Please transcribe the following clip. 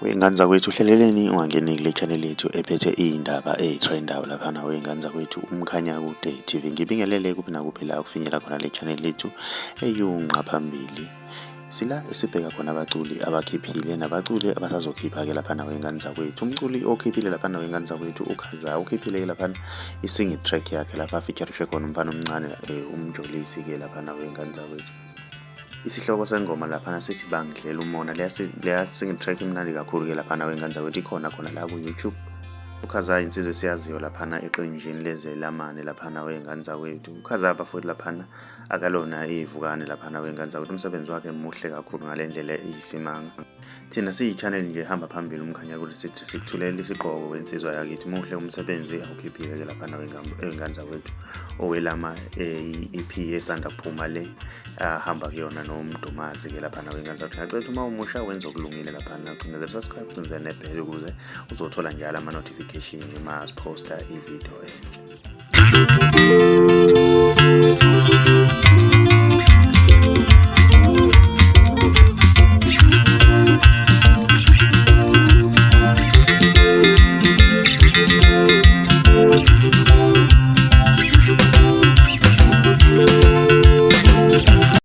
Wey'ngane zakwethu hleleleni ungangeni kule channel yethu ephethe iy'ndaba ey'trendayo laphana wey'ngane zakwethu uMkhanyakude TV. Ngibingelele kuphi nakuphi la okufinyela khona le channel yethu eyunqa phambili. Sila esibheka khona abaculi abakhiphile nabaculi abasazokhipha-ke laphana wey'ngane zakwethu. Umculi okhiphile laphana wey'ngane zakwethu uKhanza ukhiphile-ke laphana i-single track yakhe lapha afeaturishe khona umfana omncane uMjolisi-ke laphana wey'ngane zakwethu. Isihloko sengoma laphana sithi bangidlela umona. Leya single track imnandi kakhulu-ke laphana wey'ngane zakwethu ikhona khona la ku-YouTube. UKhaza insizwa esiyaziyo laphana eqenjini lezelamane laphana wey'ngane zakwethu. UKhaza bafowethu laphana akalona ivukane laphana wey'ngane zakwethu. Umsebenzi wakhe muhle kakhulu ngale ndlela eyisimanga. Thina siyi-channel nje ehamba phambili uMkhanyakude sithi sikuthulela isigqoko wensizwa yakithi. Muhle umsebenzi awukhiphile-ke laphana wey'ngane zakwethu owelama i-EP esanda kuphuma le ahamba kuyona noMdumazi-ke laphana wey'ngane zakwethu. Ngiyacela ukuthi uma umusha wenze okulungile laphana ucindezela subscribe ucindezele nebhele ukuze uzothola njalo ama-notification uma siphosta i-video entsha.